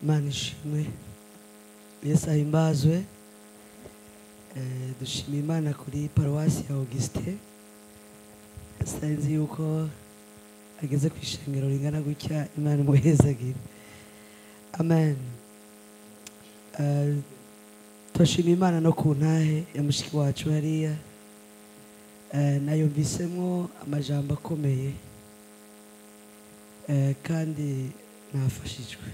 Imana ishimwe, Yesu ahimbazwe. Dushima Imana kuri paruwasi ya Augustin. Sinzi yuko ageze ku ishengero ringana gutya, Imana imuhezagire. Amen. Turashima Imana no ku ntahe ya mushiki wacu hariya. Nayumvisemwo amajambo akomeye, kandi nafashijwe.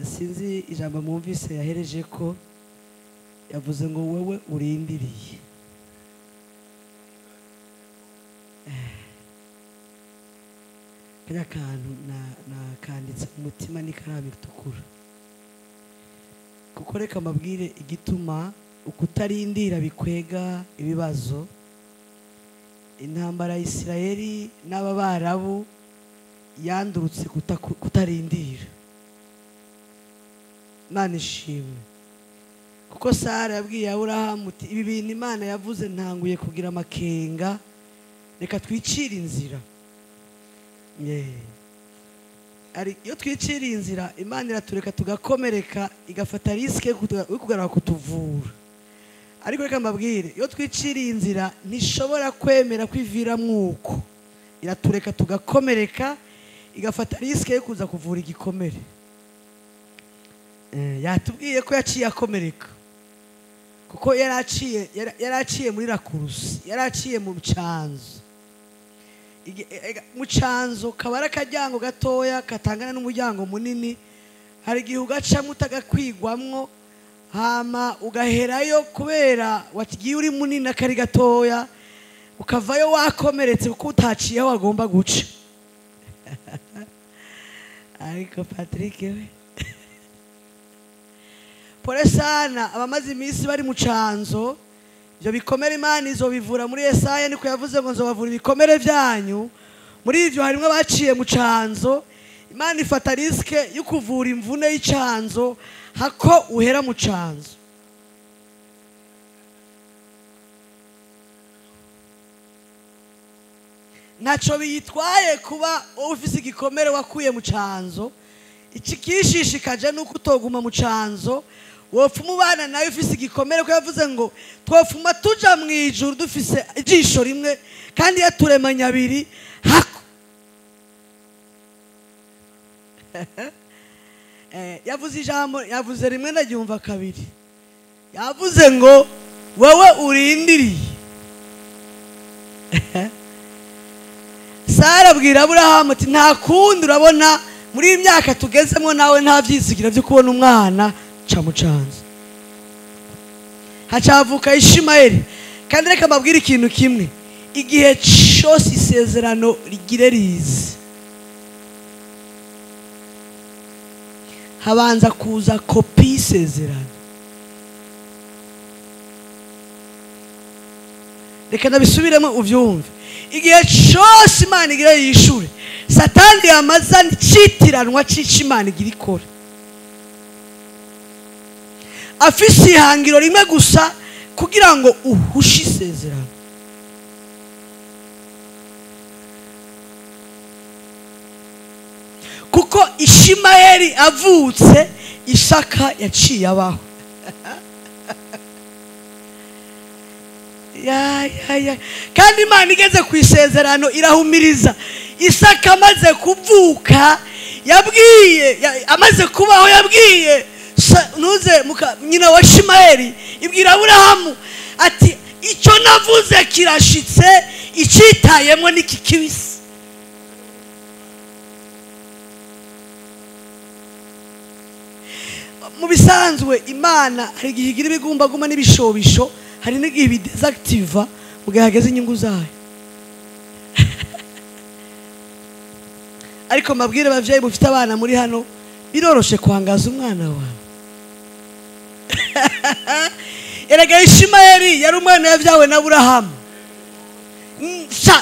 Sinzi ijambo mwumvise yahereje ko yavuze ngo wewe urindiriye. Kanya kantu nakanditse mu mutima n'ikaramu itukura, kuko reka mbabwire igituma ukutarindira bikwega ibibazo. Intambara ya Isirayeli n'Abarabu yandurutse kutarindira. Imana ishimwe, kuko Sara yabwiye Aburahamu ati ibi bintu Imana yavuze ntanguye kugira amakenga, reka twicire inzira. Iyo twiciriye inzira Imana iratureka tugakomereka, igafata risike yo kugarura kutuvura. Ariko reka mbabwire, iyo twiciriye inzira ntishobora kwemera kwivira mwuko, iratureka tugakomereka, igafata risike yo kuza kuvura igikomere. Yatubwiye ko yaciye akomereka, kuko yaraciye muri rakurusi, yaraciye mu canzo. Mu canzo kabara akajyango gatoya katangana n'umuryango munini, hari igihe ugacamo utagakwigwamwo, hama ugaherayo kubera wagiye uri munini akari gatoya, ukavayo wakomeretse kuko utaciye aho wagomba guca. Ariko Patrick we pole sana, abamaze iminsi bari mu canzo, ibyo bikomere Imana izobivura. Muri Yesaya niko yavuze ngo nzobavura ibikomere byanyu. Muri ivyo harimwo abaciye mu canzo. Imana ifata risike yo kuvura imvune y'icanzo hako uhera mu canzo. Ntaco biyitwaye kuba ufise igikomere wakuye mu canzo. Ikikishishikaje nuko utoguma mu canzo, wopfuma ubana nayo ufise igikomere, ko yavuze ngo twopfuma tuja mu ijuru dufise ijisho rimwe kandi yaturemanye abiri hako. Yavuze ijambo, yavuze rimwe ndaryumva kabiri. Yavuze ngo wewe urindiriye. Sara abwira Aburahamu ati nta kundi, urabona muri iyi myaka tugezemo nawe nta vyizigira byo kubona umwana, ca mu canzo. Hacavuka Ishimayeli. Kandi reka mbabwire ikintu kimwe, igihe cyose isezerano rigire rize, habanza kuza kopi y'isezerano. Reka ndabisubiremo uvyumve. Igihe cyose Imana igira yishure, Satani yamazana icitiranwa c'ico Imana igira ikora. Afise ihangiro rimwe gusa, kugira ngo uhushe isezerano. Kuko Ishimayeli avutse, Isaka yaciye abaho. Ya. Kandi Imana igeze ku isezerano irahumiriza. Isaka amaze kuvuka yabwiye, amaze kubaho yabwiye nuze nyina wa Ishimayeli, ibwira Aburahamu ati icyo navuze kirashitse, icitayemwo n'iki kibisi. Mu bisanzwe Imana hari igihe igira ibigumbaguma n'ibishobisho, hari n'igihe bidesactiva mu gihe hageze inyungu zayo. Ariko mbabwire abavyeyi mufite abana muri hano, biroroshe kwangaza umwana wawe. Erega Ishimayeli yari umwana yavyawe na Aburahamu.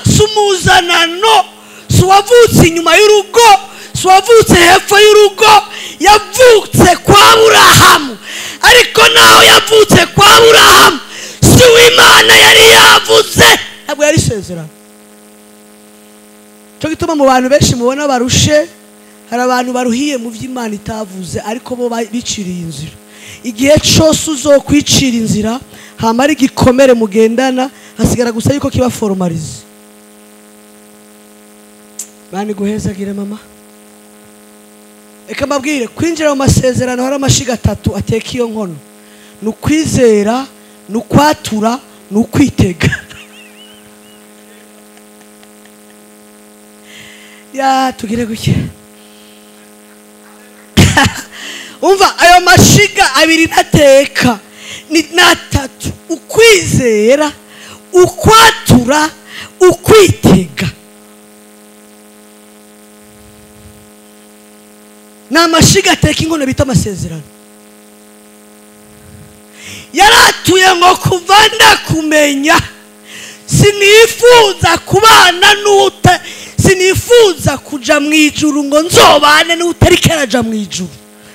Si umuzanano, si uwavutse inyuma y'urugo, si uwavutse hepfo y'urugo, yavutse kwa Aburahamu. Ariko naho yavutse kwa Aburahamu, si Imana yari yavuze, ntabwo yari isezerano. Cyo gituma mu bantu benshi mubona barushe, Hari abantu baruhiye mu vy'Imana itavuze, ariko bo biciriye inzira. Igihe cyose uzokwicira inzira hamara igikomere mugendana, hasigara gusa yuko kiba formalize. Bani guhezagire mama. Eka mbabwire, kwinjira mu masezerano hari amashiga atatu ateka iyo nkono. Ni ukwizera, ni ukwatura, ni ukwitega. Ya tugire guke. Umva ayo mashiga abiri nateka ni natatu: ukwizera, ukwatura, ukwitega. Na mashiga ateka inkono bita amasezerano. Yaratuye ngo kuva ndakumenya sinifuza kubana n'uta, sinifuza kuja mu ijuru ngo nzobane n'utari keraja mu ijuru.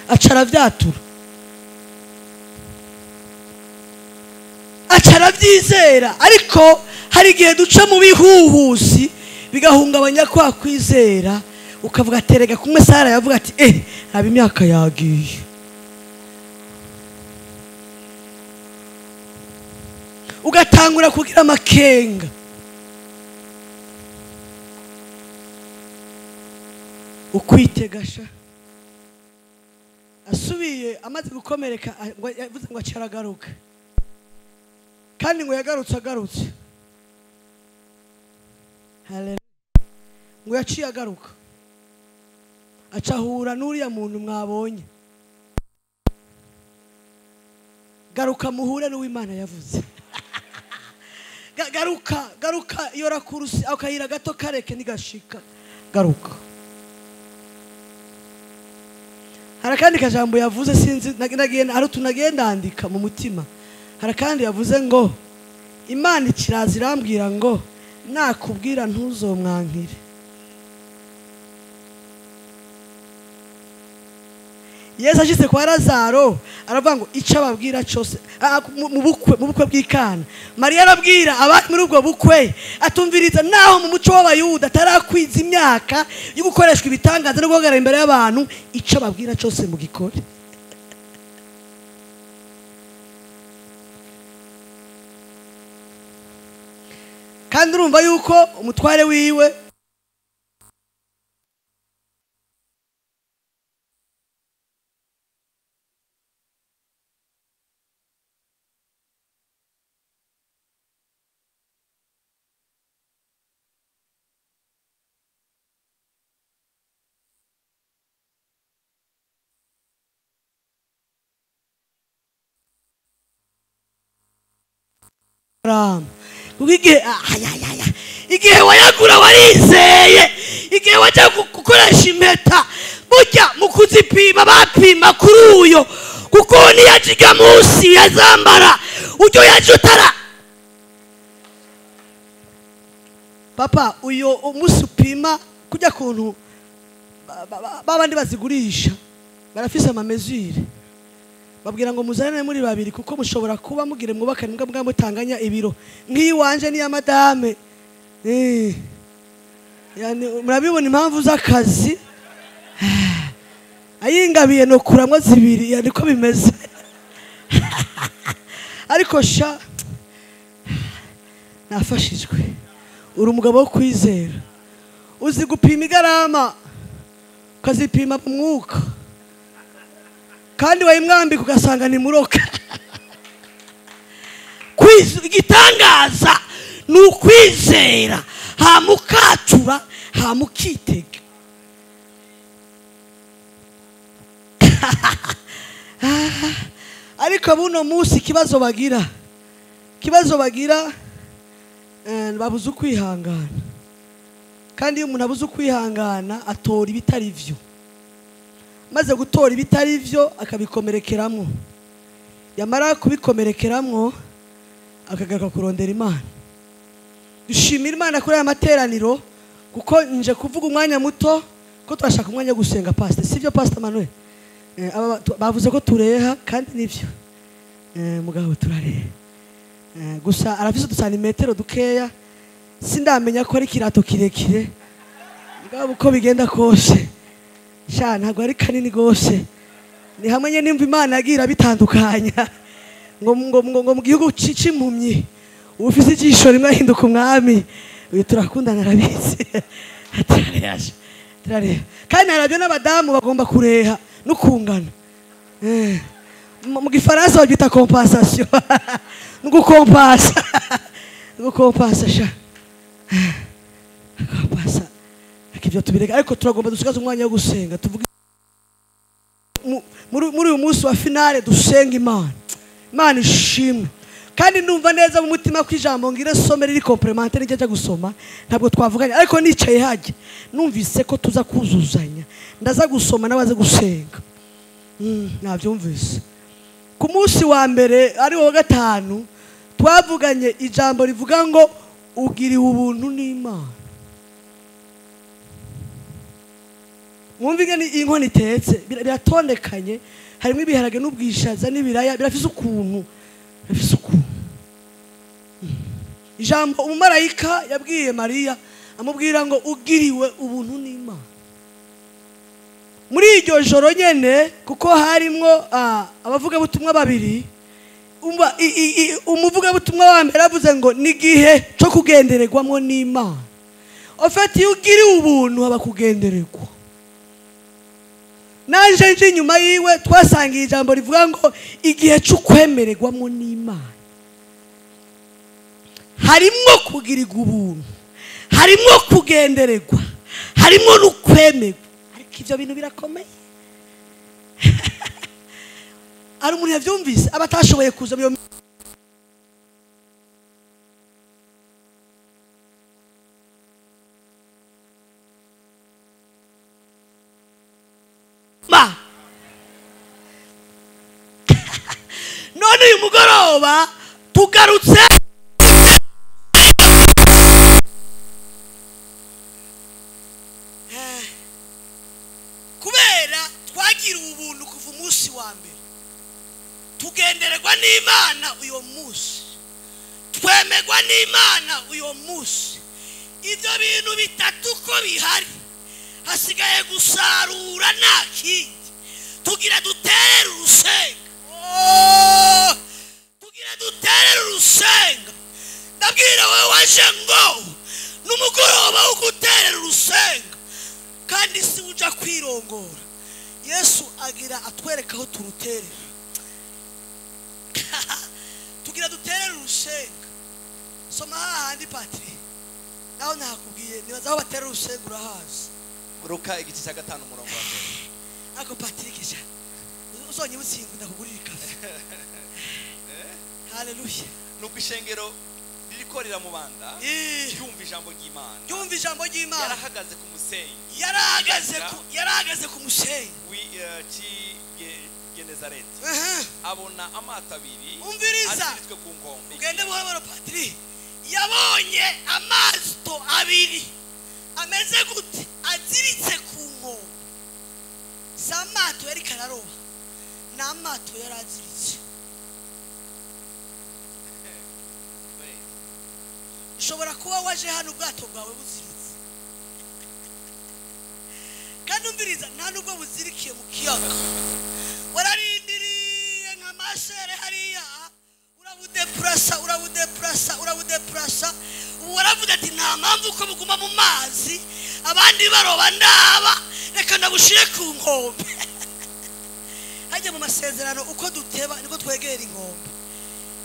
Aca arabyatura, aca arabyizera. Ariko hari igihe duca mu bihuhusi bigahungabanya kwa kwizera, ukavuga aterega kumwe Sara yavuga ati raba imyaka yagiye. Ugatangura kugira amakenga. Ukwitegasha. Asubiye amaze gukomereka, yavuze ngo acaragaruka, kandi ngo yagarutse agarutse. Haleluya. Ngo yaciye agaruka, acahura n'uriya muntu mwabonye. Garuka muhure n'uw'Imana yavuze. Garuka, garuka iyo rakurusi akayira gato kareke nigashika. Garuka. Hari akandi kajambo yavuze, sinzi nagenda hari utunagenda andika mu mutima. Hari akandi yavuze ngo Imana ikiraza irambwira ngo nakubwira ntuzomwankire. Yesu ashitse kwa Lazaro aravuga ngo icyo ababwira cyose mu bukwe bw'Ikana. Mariya arabwira abari muri ubwo bukwe, atumviriza naho mu muco w'Abayuda atarakwiza imyaka yo gukoreshwa ibitangaza no guhagarara imbere y'abantu, icyo ababwira cyose mugikore. Kandi urumva yuko umutware wiwe igihe wayagura warizeye, igihe wajya gukoresha impeta burya mu kuzipima bapima kuri uyo, kuko niyajiga munsi yazambara ujyo yaje utara. Papa uyo umunsi upima kujya kuntu babandi bazigurisha barafise ama mesure, babwira ngo muzane muri babiri kuko mushobora kuba mugire mwubakane mbwa mutanganya ibiro nk'iwanje ni ya madame. Yani murabibona impamvu z'akazi ayingabiye no kuramwa zibiri, yani ko bimeze. Ariko sha nafashijwe, uri umugabo wo kwizera, uzi gupima igarama ukazipima mu mwuka, kandi wayimwambika ugasanga ni muroka. Igitangaza ni ukwizera, hamukatura hamukitega. Ariko buno munsi ikibazo bagira babuze ukwihangana. Kandi iyo umuntu abuze ukwihangana atora ibitari vyo, maze gutora ibitari vyo akabikomerekeramo, yamara kubikomerekeramo akagaruka kurondera Imana. Dushimira Imana kuri aya materaniro, kuko nje kuvuga umwanya muto ko turashaka umwanya wo gusenga. Pastor, sivyo Pastor Manuel? Bavuze ko tureha kandi nivyo. Mugabo turareha. Gusa arafise udusantimetero dukeya, sindamenya ko ari kirato kirekire. Mugabo uko bigenda kose Sha ntabwo ari kanini gose. Ni hamwe nyene nimva Imana yagira bitandukanya. Ngo ngo ngo mu gihugu c'impumyi ufise ijisho rimwe ahinduka umwami. Uyu turakundana arabizi. Atarayasha. Turareha. Kandi harabyo n'abadamu bagomba kureha no kungana. Mu gifaransa babyita compensation. Nugukompasa. Nugukompasa sha. Kompasa. Akivyo tubireka ariko turagomba dusigaze umwanya wo gusenga. Tuvuge muri uyu munsi wa finale dusenga Imana. Imana ishimwe. Kandi ndumva neza mu mutima ko ijambo ngira some riri complémentaire n'ijya gusoma ntabwo twavuganye ariko nicaye hajye numvise ko tuza kuzuzanya ndaza gusoma nabaze gusenga. Navyumvise. Ku munsi wa mbere ari wo gatanu twavuganye ijambo rivuga ngo ugiriwe ubuntu n'Imana. Mwumvige ni inkono itetse biratondekanye harimo ibiharage n'ubwishaza n'ibiraya birafise ukuntu. Ijambo umumarayika yabwiye Mariya amubwira ngo ugiriwe ubuntu n'Imana. Muri iryo joro nyene kuko harimwo abavugabutumwa babiri, umuvugabutumwa wa mbere avuze ngo nigihe cyo kugendererwamo n'Imana. Ofeti ugiriwe ubuntu aba kugendererwa. Nanje nje inyuma yiwe twasangiye ijambo rivuga ngo igihe cyo kwemererwamo n'Imana. Harimo kugirirwa ubuntu, harimo kugendererwa, harimo no kwemerwa. Ariko ivyo bintu birakomeye. Ari umuntu yavyumvise abatashoboye kuza mu ma. None uyu mugoroba tugarutse kubera twagira ubuntu kuva umunsi wa mbere tugendererwa n'Imana uyo munsi, twemerwa n'Imana uyo munsi. Ibyo bintu bitatu ko bihari hasigaye gusarura nta kindi. Tugira duterere urusenga. Tugira duterere urusenga. Ndabwira wowe waje ngo n'umugoroba wo guterera urusenga kandi si uja kwirongora. Yesu agira atwereka aho turuterera. Tugira duterere urusenga. Soma hahandi Patri. Naho nakubwiye nibaza aho batera urusenga urahazi. Luka igice cya 5 umurongo wa mbere. Ako Patrick ja. Uzonye utsinda ndakugurira ikafe. Haleluya. Nuko ishengero ririko riramubanda yumva ijambo ry'Imana. Yumva ijambo ry'Imana. Yarahagaze ku musenyi. Yarahagaze ku musenyi. Wi Genezareti. Abona amato abiri. Aziritswe ku nkombe. Ugende buhoro Patrick. Yabonye amato abiri ameze gute aziritse ku nkombe. Si amato yari kararoba, ni amato yari aziritse. Ushobora kuba waje hano ubwato bwawe buziritse, kandi umviriza nta nubwo buzirikiye mu kiyaga. Wararindiriye nka mashere hariya, urabudepurasa urabudepurasa urabudepurasa. Waravuga ati nta mpamvu ko buguma mu mazi abandi baroba ndaba, reka ndabushire ku nkombe. Hajya mu masezerano uko duteba niko twegera inkombe.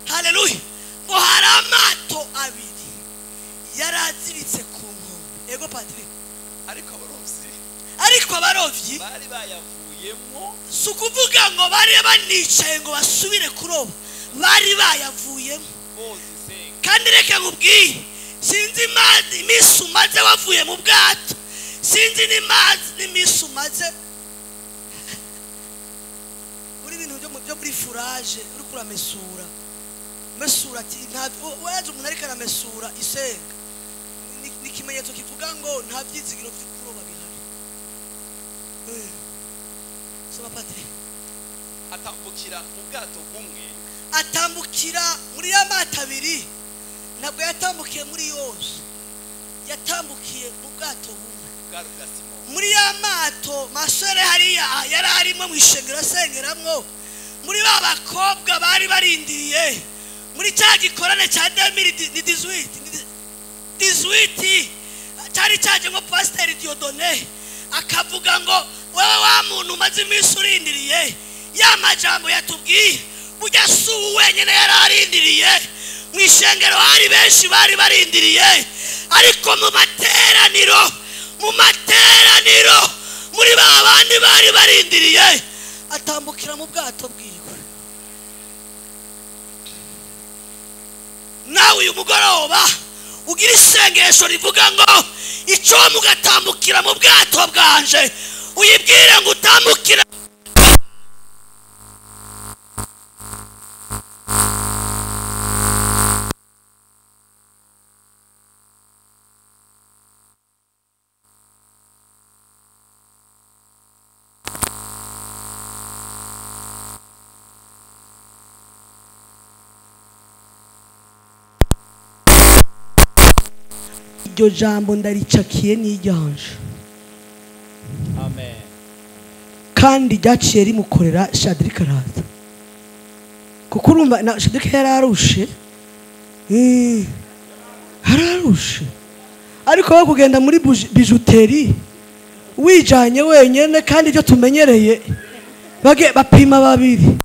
Haleluya. Ngo hari amato abiri yaraziritse ku nkombe. Ego Patrick. Ariko abarovyi bari bayavuyemo. Si ukuvuga ngo bari banicaye ngo basubire kuroba, bari bayavuyemo. Kandi reka nkubwire, sinzi iminsi umaze wavuye mu bwato, sinzi n'iminsi umaze muri bintu byo muri furaje uri kuramesura mesura ati waje umuntu ariko aramesura isenga ni ikimenyetso kivuga ngo nta byizigiro byo kuroba bihari. Soma Patrick. Atambukira mu bwato bumwe, atambukira muri ya mato abiri. Ntabwo yatambukiye muri yose, yatambukiye mu bwato bumwe bwari bwa Simoni. Muri ya mato masore hariya yari arimo mu ishengero asengeramwo, muri ba bakobwa bari barindiriye muri cya gikorane cya 2018 cyari cyajemo Pasiteri Dieudonné, akavuga ngo wewe wa muntu umaze iminsi urindiriye ya majambo yatubwiye, burya si ubu wenyine yari arindiriye. Mu ishengero hari benshi bari barindiriye, ariko mu materaniro muri ba bandi bari barindiriye atambukira mu bwato bwiwe. Nawe uyu mugoroba ugira isengesho rivuga ngo icyo mugatambukira mu bwato bwanje, uyibwire ngo utambukire. Iryo jambo ndaricakiye n'iryanje. Amen. Kandi ryaciye rimukorera Shadraka araza, kuko urumva na Shadraka yararushe, yararushe, ariko we kugenda muri bijuteri wijanye wenyene, kandi ibyo tumenyereye bage bapima babiri.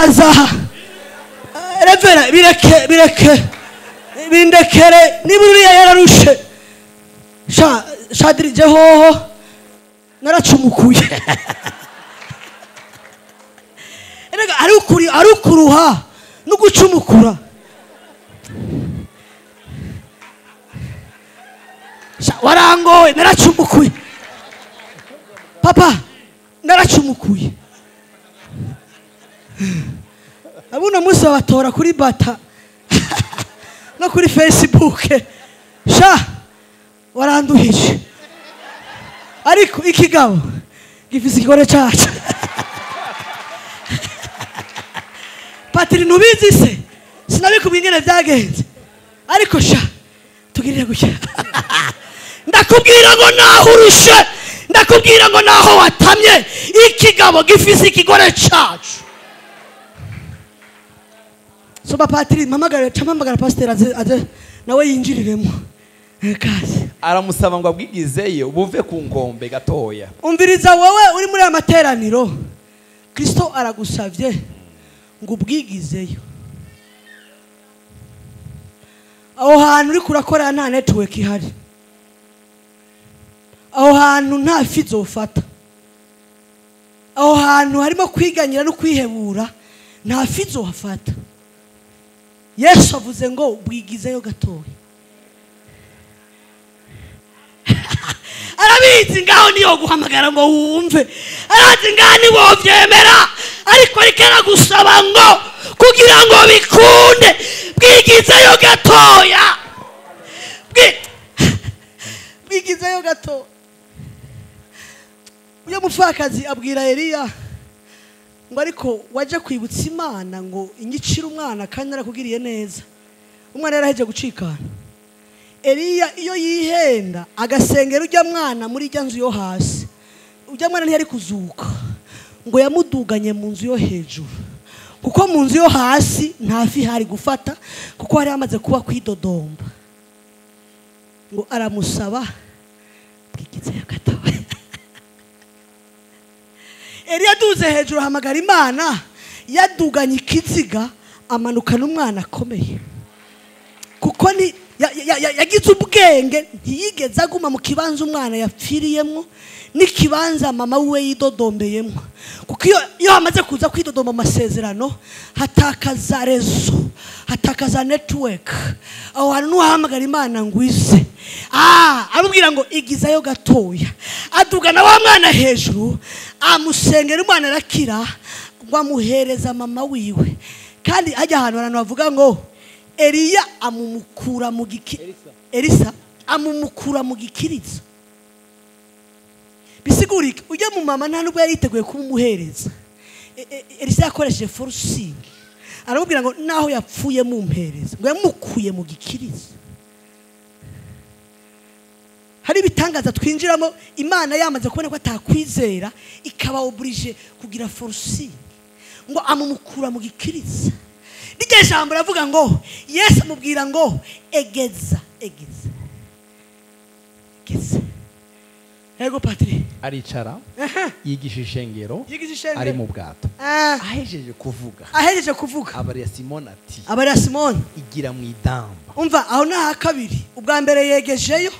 Azaha revera bireke bireke bindekere niba uriya yararushe sha Shadirije hoho naracumukuye. Erega ari ukuri ari ukuruha no gucumukura. Sha warangowe naracumukuye papa, naracumukuye. Abuno musi babatora kuri bata no kuri Facebook, sha waranduhije, ariko ikigabo gifise ikigore cacu. Patiri nubizi se sinabikubwiye ingene vyagenze, ariko sha tugirire gutya. Ndakubwira ngo naho urushe, ndakubwira ngo naho watamye, ikigabo gifise ikigore cacu. Soba patiri mpamagara camamagara pasiteri aze nawe yinjiriremo kazi. Aramusaba ngo abwigizeyo buve ku nkombe gatoya. Umviriza wowe uri muri aya materaniro, Kristo aragusavye ngo ubwigizeyo. Aho hantu uri kurakora nta network ihari, aho hantu nta fi zofata, aho hantu harimo kwiganyira no kwihebura nta fi zohafata. Yesu avuze ngo bwigizeyo gatoya. Arabizi ngaho niyo guhamagara ngo wumve, arazi ngaho ni wovyemera, ariko ariko aragusaba ngo kugira ngo bikunde bwigizeyo gatoya. Bwigizeyo gato. Uyo mupfakazi abwira Eliya ngo ariko waje kwibutsa Imana ngo inyicire umwana kandi narakugiriye neza. Umwana yaraheje gucikana. Eliya iyo yihenda agasengera ujya mwana muri ijya nzu yo hasi, Ujya mwana ntiyari kuzuka, ngo yamuduganye mu nzu yo hejuru, kuko mu nzu yo hasi nta fi hari gufata, kuko hari hamaze kuba kwidodomba. Ngo aramusaba bwigitse gatoya. Eliya aduze hejuru ahamagara Imana, yaduganye ikiziga amanukana umwana akomeye, kuko ni yagize ubwenge, ntiyigeze aguma mu kibanza umwana yapfiriyemo n'ikibanza mama we yidodombeyemo, kuko iyo hamaze kuza kwidodomba amasezerano hatakaza rezo, hatakaza network. Aho hantu n'uwahamagara Imana ngo ize, aramubwira ngo igizayo gatoya, adugana wa mwana hejuru, amusengera umwana arakira, ngo amuhereza mama wiwe. Kandi ajya ahantu abantu bavuga ngo Eliya amumukura mu Elisa amumukura mu gikirizo. Bisigurike ujya mu mama nta nubwo yari yiteguye kumuhereza. Elisa yakoresheje forcing, aramubwira ngo naho yapfuye mumpereza, ngo yamukuye mu gikirizo. Hari ibitangaza twinjiramo Imana yamaze kubona ko atakwizera, ikaba oblige kugira forcing, ngo amumukura mu gikirizo. Iryo jambo ravuga ngo Yesu amubwira ngo egeza, egeza, egeza. Ego Patri aricara yigisha ishengero ari mu bwato. Ahejeje kuvuga abarira Simoni ati, abarira Simoni igira mu idamba. Umva aho naha kabiri, ubwa mbere yegejeyo,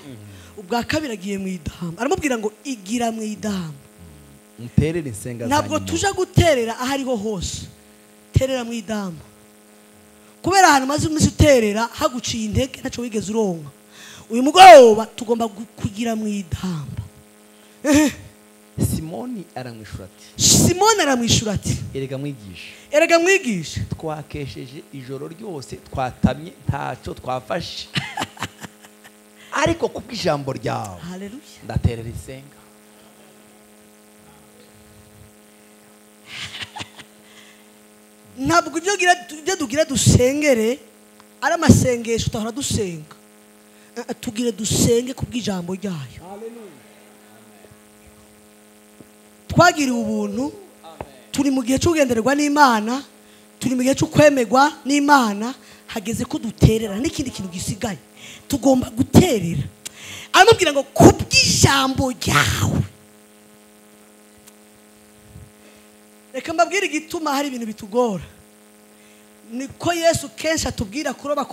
ubwa kabiri agiye mu idamba. Aramubwira ngo igira mu idamba, muterere insenga zanyu. Ntabwo tuja guterera aho ariho hose, terera mu idamba, kubera ahantu maze umunsi uterera haguciye intege ntacyo wigeze uronka. Uyu mugoroba tugomba kugira mu idamba. Simoni aramwishura ati, Simoni aramwishura ati, erega mwigisha, erega mwigisha, twakesheje ijoro ryose twatamye ntacyo twafashe, ariko kubw'ijambo ryawe haleluya ndaterera isenga. Ntabwo ibyo tugira dusengere ari amasengesho tutahora dusenga, tugire dusenge kubw'ijambo ryayo. Twagiriwe ubuntu, turi mu gihe cy'ugendererwa n'Imana, turi mu gihe cyo kwemerwa n'Imana, hageze ko duterera n'ikindi kintu gisigaye tugomba guterera. Aramubwira ngo kubw'ijambo ryawe. Reka mbabwire igituma hari ibintu bitugora. Niko Yesu kenshi atubwira kuroba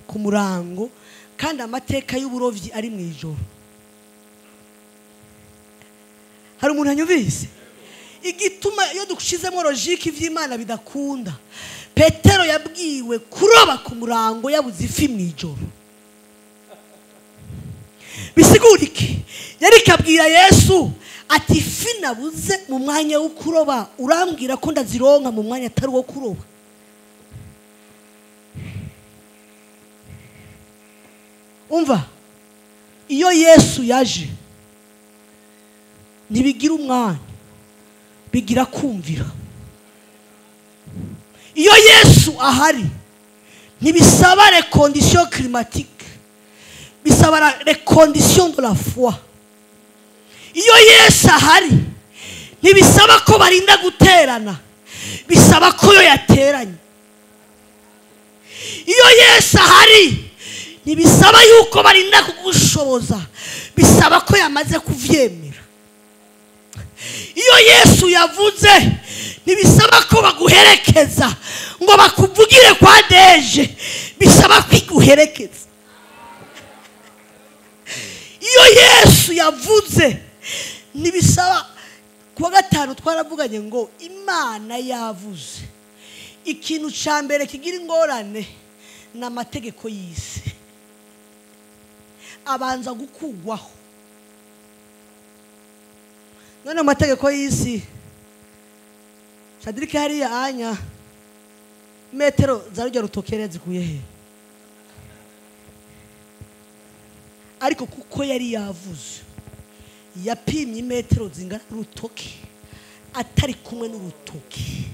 ku murango, kandi amateka y'uburovyi ari mu ijoro. Hari umuntu anyumvise? Igituma iyo dushizemo logique ivy'Imana bidakunda. Petero yabwiwe kuroba ku murango yabuze ifi mu ijoro. Bisigurike yari kabwira Yesu ati ifi nabuze mu mwanya wo kuroba, urambwira ko ndazironka mu mwanya atari wo kuroba. Umva, iyo Yesu yaje ntibigira umwanya, bigira kumvira. Iyo Yesu ahari ntibisaba les conditions climatiques, bisaba les conditions de la foi. Iyo Yesu ahari ntibisaba ko barinda guterana, bisaba ko yo yateranye. Iyo Yesu ahari ntibisaba yuko barinda kugushoboza, bisaba ko yamaze kuvyemera. Iyo Yesu yavuze ntibisaba ko baguherekeza ngo bakuvugire kwa deje, bisaba kwiguherekeza. Iyo Yesu yavuze ntibisaba. Kuwa gatanu twaravuganye ngo Imana yavuze. Ikintu ca mbere kigira ingorane n'amategeko y'isi abanza gukugwaho. None amategeko y'isi, Shadirike hariya anya metero za rujya rutokere zikuye he? Ariko kuko yari yavuze, yapimye metero zingana n'urutoki atari kumwe n'urutoki.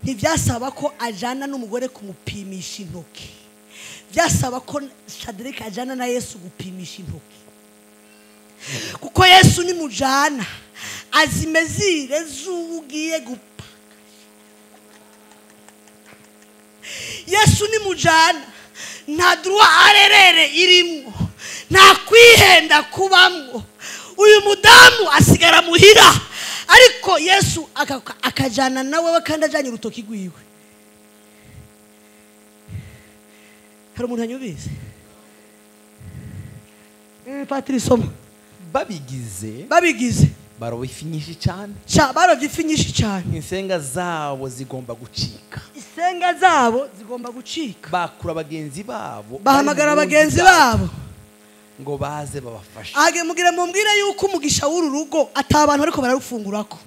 Ntibyasaba ko ajana n'umugore kumupimisha intoki, byasaba ko Shadirike ajana na Yesu gupimisha intoki. Kuko Yesu ni mujana azimezire z'ugiye gupaka. Yesu ni mujana nta droit arerere irimwo, nta kwihenda kubamwo. Uyu mudamu asigara muhira, ariko Yesu akajana nawe kandi ajanye urutoki rwiwe. Hari umuntu anyubize? Patrice soma. Babigize baroba ifi nyinshi cyane. Barovye ifi nyinshi cyane. Insenga zabo zigomba gucika. Insenga zabo zigomba gucika. Bakura bagenzi babo, bahamagara bagenzi babo ngo baze babafashe. Age mugira mumbwire yuko umugisha w'uru rugo atabantu ariko bararufungurako.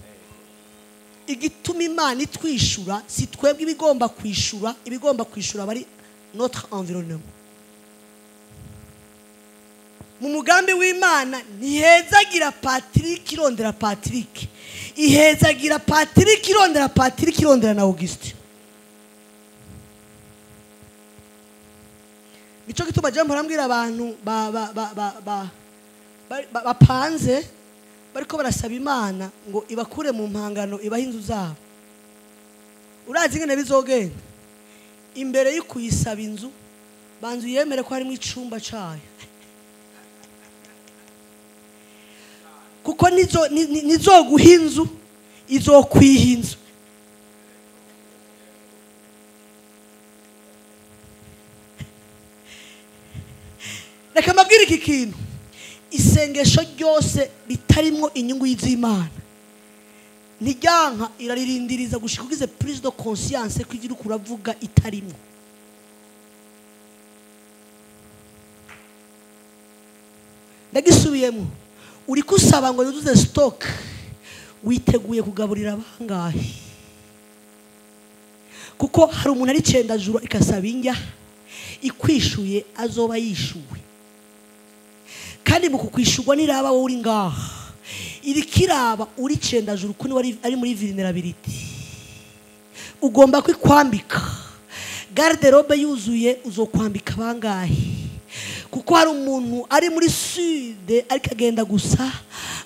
Igituma Imana itwishura si twebwe ibigomba kwishura, ibigomba kwishura bari notre environnement. Mu mugambi w'Imana ntihezagira Patrick irondera Patrick, ihezagira Patrick irondera Patrick irondera na Auguste. Nico gituma je mporambwira abantu bapanze bariko barasaba Imana ngo ibakure mu mpangano ibahe inzu zabo. Urazi ingene bizogenda? Imbere yo kuyisaba inzu banzu yemere ko harimo icumba cayo. Kuko nizo guha inzu izokwiha inzu. Reka mbabwire iki kintu, isengesho ryose ritarimwo inyungu y'Imana ntiryanka iraririndiriza gushika ugize prise de conscience ko ivyo uravuga itarimwo. Ndagisubiyemo, uri kusaba ngo yuzuze stock, witeguye kugaburira abangahe? Kuko hari umuntu ari cendajuru ikasaba injya ikwishuye azoba yishuwe. Kandi mu kukwishurwa niraba wowe uri ngaha, iri kiraba uri cendajuru kuni wari ari muri vulnerability. Ugomba kwikwambika garde-robe yuzuye, uzokwambika bangahe? Kuko hari umuntu ari muri sud ariko agenda gusa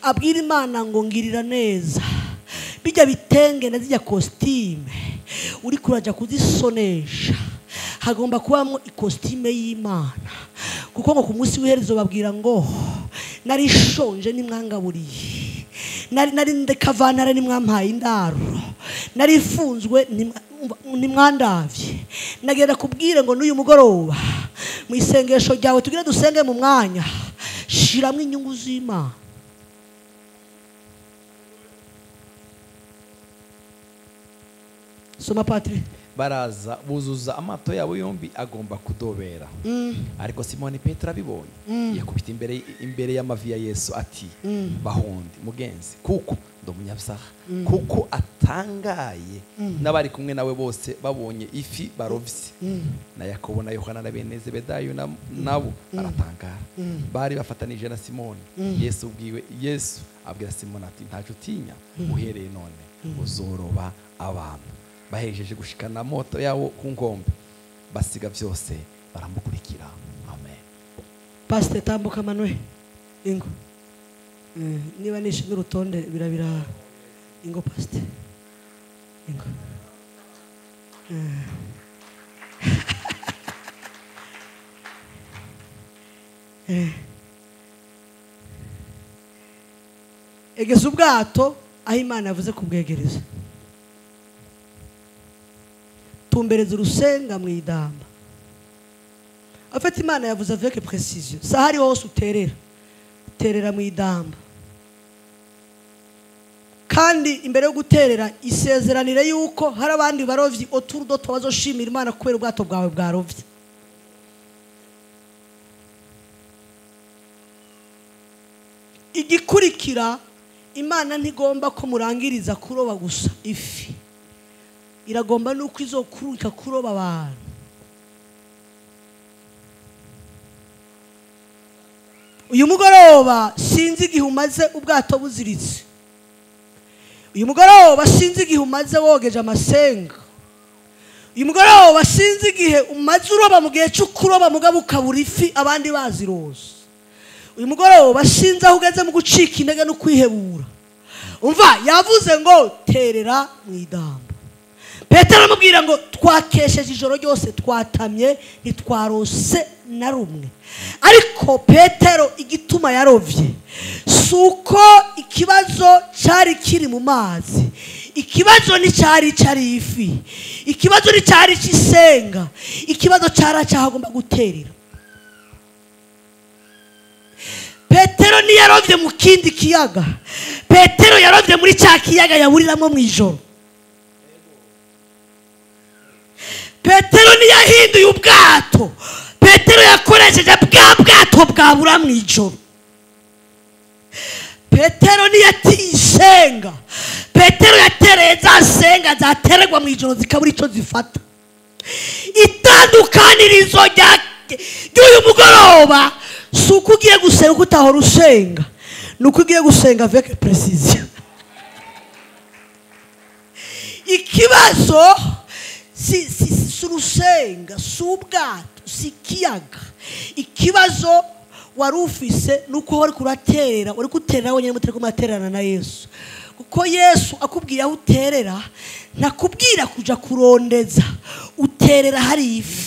abwira Imana ngo ngirira neza, bijya bitenge na zijya costume uri kuraja kuzisonesha, hagomba kubamwo ikositime y'Imana. Kuko ngo ku munsi w'iherezo babwira ngo nari shonje nimwangaburiye, nari ndekavantara nimwampaye indaro, nari funzwe nimwandavye. Nagenda kubwire ngo n'uyu mugoroba mu isengesho ryawe tugire dusenge mu mwanya, shiramwe inyungu z'Imana. Soma Patri. Baraza buzuza amato yabo yombi agomba kudobera. Ariko Simoni Petero abibonye yakubita imbere y'amavi ya Yesu ati bahondi mugenzi, kuko ndo munyabyaha. Kuko atangaye n'abari kumwe nawe bose babonye ifi barovye, na Yakobo na Yohana na bene Zebedayo nabo baratangara. Bari bafatanije na Simoni. Yesu ubwiwe, Yesu abwira Simoni ati ntacyo utinya, uhereye none uzoroba abantu. Bahejeje gushikana moto yawo ku nkombe, basiga byose baramukurikira. Amen. Pastor tambuka Manuel ingo. Niba nishe n'urutonde birabira ingo pastor ingo. Egeza ubwato aho Imana yavuze kubwegereza. Tumbereza urusenga mu idamba. Afite Imana yavuze avec précision. Sahari hose uterera. Terera mu idamba. Kandi imbere yo guterera isezeranire yuko hari abandi barovyi autour de toi bazoshimira Imana kubera ubwato bwawe bwarovye. Igikurikira, Imana ntigomba ko murangiriza kuroba gusa ifi. Iragomba nuko izokuruka kuroba abantu. Uyu mugoroba sinzi igihe umaze ubwato buziritse. Uyu mugoroba sinzi igihe umaze wogeje amasenga. Uyu mugoroba sinzi igihe umaze uroba mu gihe cyo kuroba mugabo ukabura ifi abandi baziroza. Uyu mugoroba sinzi aho ugeze mu gucika intege no kwihebura. Umva yavuze ngo terera mu idamba. Petero aramubwira ngo twakesheje ijoro ryose, twatamye ntitwarose na rumwe. Ariko Petero igituma yarovye si uko ikibazo cyari kiri mu mazi, ikibazo nticyari cyari ifi, ikibazo nticyari cy'isenga, ikibazo cyari cyahagomba guterera. Petero ntiyarovye mu kindi kiyaga, Petero yarovye muri cya kiyaga yaburiramo mu ijoro. Petero ntiyahinduye ubwato, Petero yakoresheje bwa bwato bwabura mu ijoro. Petero ntiyatiye isenga, Petero yatereye za senga zatererwa mu ijoro zikabura icyo zifata. Itandukanirizo ry'uyu mugoroba si uko ugiye gusenga uko utahora usenga, ni uko ugiye gusenga avec précision. Ikibazo si urusenga, si ubwato, si ikiyaga. Ikibazo wari ufise ni uko wari kuraterera, wari guterera wenyine mutari kumatererana na Yesu. Kuko Yesu akubwiye aho uterera, ntakubwira kuja kurondeza, uterera hari ifi.